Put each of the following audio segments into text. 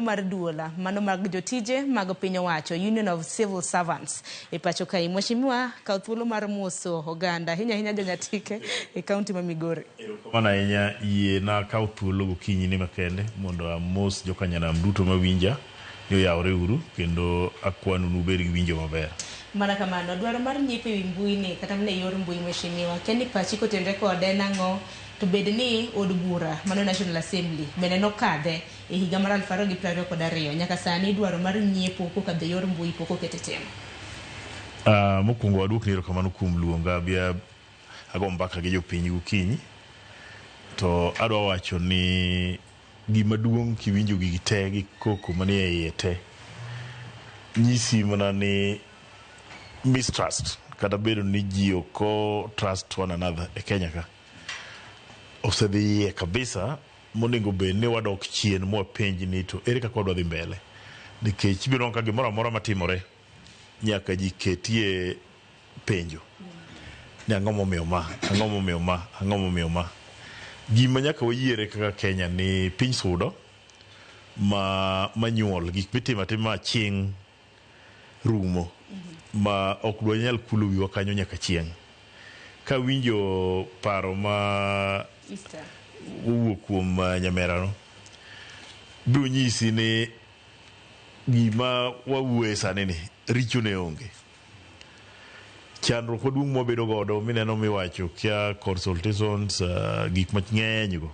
Mar duola mano mag jotije mag piny owacho, Union of Civil Servants e pacho kae. Mheshimiwa, kaw thuolo mar moso oganda, ahinya ahinya jonyatike e kaunti ma Migori. Erokamano ahinya. Yie na kaw thuolo gokinyi ni makende mondo amos jokanyanam duto mawinja ni oyawre uru kendo akwanu ni ubed gi winjo maber. Mana kamano, dwaro mar nyiepo ewi mbui ni kata mana e yor mbui, Mheshimiwa, kia ni pachi kotenre kode en ang'o? To bed ni od bura mano National Assembly bende nokadhe E higa mar 2022, nyaka sani dwaro mar nyiepo kokadho e yor mbui pok oket e tim. Mokwongo aduokni erokamano kuom luonga abi ago mbaka gi jopiny gokinyi. To adwa wacho ni gima duong' kiwinjo gigi te gi koko manie iye te, nyisi mana ni mistrust kata bedo ni ji ok o trust one another e Kenya ka osedhi iye kabisa monego bed ni wadok chien mwapenj ni to ere kaka wadwa dhi mbele. Nikech ibiro nwang'o ka gimoro amora matimore nyaka ji ketie penjo ni ang'o momiyo ma, ang'o momiyo ma, ang'o momiyo ma. Gima nyaka wayiere kaka Kenya ni piny sudo ma manyuol gik mitimo atima aching' rumo ma ok dwanyal kulo wiwa kanyo nyaka chieng'. Kawinjo paro ma owuok kuom nyamerano, biro nyisi ni gima wawuoye sani ni richo ne onge. Chandruok maduong' mwabedo godo mineno miwacho kia consultations, gik mang'eny go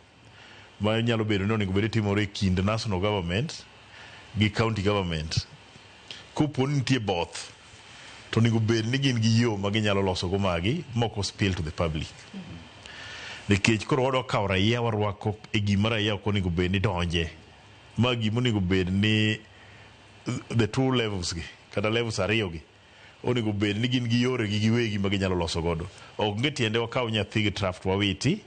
ma nyalo bedo ni onego bed ni timore e kind national government gi county government. Kopo ni nitie both, to onego bed ni gin gi yo ma ginyalo loso go magi mok o spill to the public. Nikech koro wadwa kawo raia warwako e gima raia ok onego bed ni donje. Ma gima onego bed ni the two levels gi, kata levels ariyo gi, onego bed ni gin gi yore gi giwegi ma ginyalo loso godo. Onge tiende wakaw nyathi gi draft wawiti,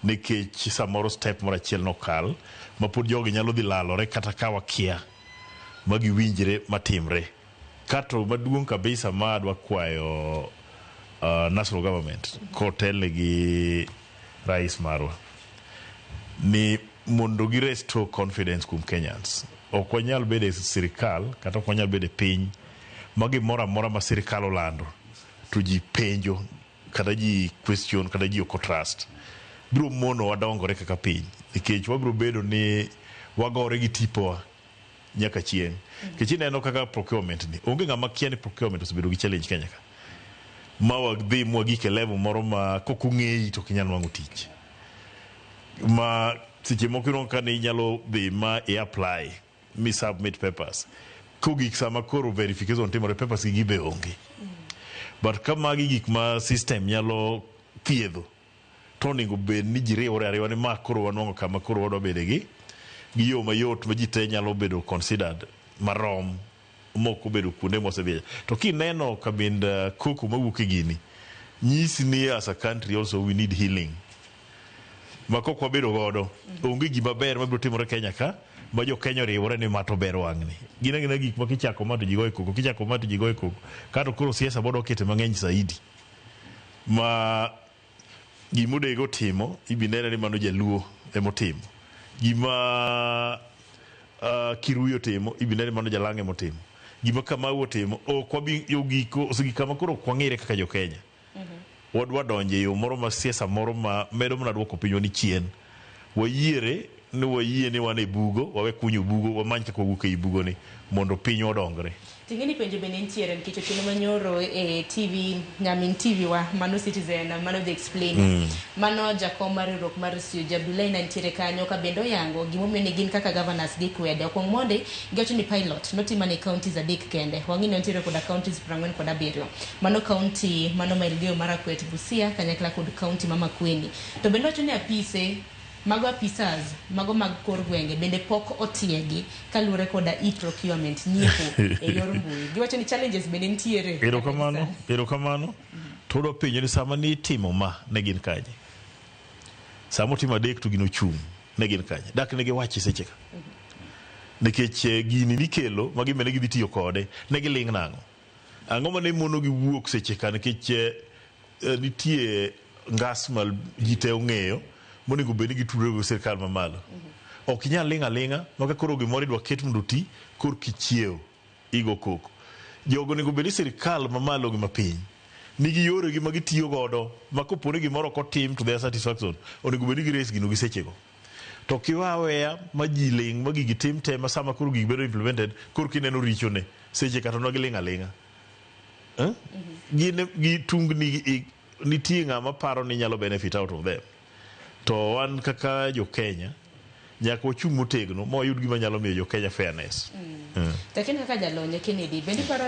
nikech samoro step moro achiel nokal ma pod jogi nyalo dhi lalore kata ka wakia ma giwinjre matimre. Kato maduong' kabisa ma adwa kwayo national government kotelne gi rais marwa ni mondo gi restore confidence kuom Kenyans. Ok wanyal bedo e sirikal kata ok wanyal bedo e piny ma gimoro amora ma sirikal olando to ji penjo kata ji question kata ji ok trust. Biro mono wadongore kaka piny nikech wabiro bedo ni wagore gi tipowa nyaka chieng'. Nikech ineno kaka procurement ni, onge ng'ama kia ni procurement osebedo gi challenge Kenya ka. Ma wadhi mwagik e level moro ma kok ong'eyi to ok inyal nwang'o tich. Ma seche moko inwang'o ka ni inyalo dhi ma i apply mi submit papers. Kogik sama koro verification timore, papers gi be onge. But ka magi gik ma system nyalo thiedho, to onego bed ni ji riwore ariwa ni ma koro wanwang'o kama koro wadwa bede gi yo mayot ma ji te nyalo bedo considered marom mok obedo kuonde mosedhiye. To kineno kabind koko mawuok e gini, nyisi ni as a country also we need healing. Ma kok wabedo godo, onge gima ber mabiro timore Kenya ka ma jo Kenya oriwore ni ma to ber wang'ni. Gin agina gik ma kichako ma to ji goyo koko, kichako ma to ji goyo koko. Kato koro siasa bod okete mang'eny saidi. Ma gima Odego otimo, ibinene ni mano jaluo emotimo. Gima Kirui otimo, ibinene ni mano Jalang'o emotimo. Gima Kamau otimo, ok wabi ogiko, osegik kama koro ok wang'ere kaka jo Kenya. Wadwa donjo e yo moro ma siasa moro ma medo mana duoko pinywa ni chien. Wayiere ni wayie ni wan e bugo, wawe kunyo bugo, wamany kaka wawuok ei bugo ni mondo pinywa odongre. Ting'e ni penjo bende nitiere nikech otieno manyoro e TV, nyamin TV wa, mano Citizen, mano The Explainer. Mano jakom mar riwruok mar CUJ, Abdullahi ne nitiere kanyo ka bende oyango gimomiyo ne gin kaka governors gikwede. Okuong mondi, giwacho ni pilot notim mana e counties 3 kende. Wang'e ni wantiere koda counties 47. Mano county mano ma Elgeyo Marakwet, Busia, kanyakla kod county ma Makueni. To bende wacho ni apise mago apisas mago mag kor gwenge bende pok otiegi kaluwore koda e-procurement, nyiepo e yor mbui. Giwacho ni challenges bende nitiere. Erokamano, erokamano. To odwa penjo ni sama ni itimo ma ne gin kanye? Sama otimo 3 to gino ochung', ne gin kanye? Dak ne giwachi seche ka? Nikech gini nikelo ma gin bende gidhi tiyo kode, ne giling' nang'o? Ang'o mane mono gi wuok seche ka? Nikech nitie ngas ma ji te ong'eyo monego bed ni gitudore go sirkal mamalo. Ok inyal ling' aling'a ma ka koro gimoro idwa ket mondo oti, koro kichiewo igo koko. Jogo onego bed ni sirikal mamalo gi mapiny nigi yoregi ma gitiyo godo ma kopo ni gimoro ok otim to their satisfaction, onego bed ni gires gino gi sechego. To kiwe aweya ma ji ling' ma gigi tim te, ma sama koro gigi bedo implemented, koro kineno richone seche kata no giling' aling'a. Eh? Gin gi tungni nitie ng'ama paro ni nyalo benefit out of them. To wan kaka jo Kenya nyaka wachung' motegno ma wayud gima nyalo miyo jo Kenya fairness. Lakini kaka jalony Kennedy, bende iparo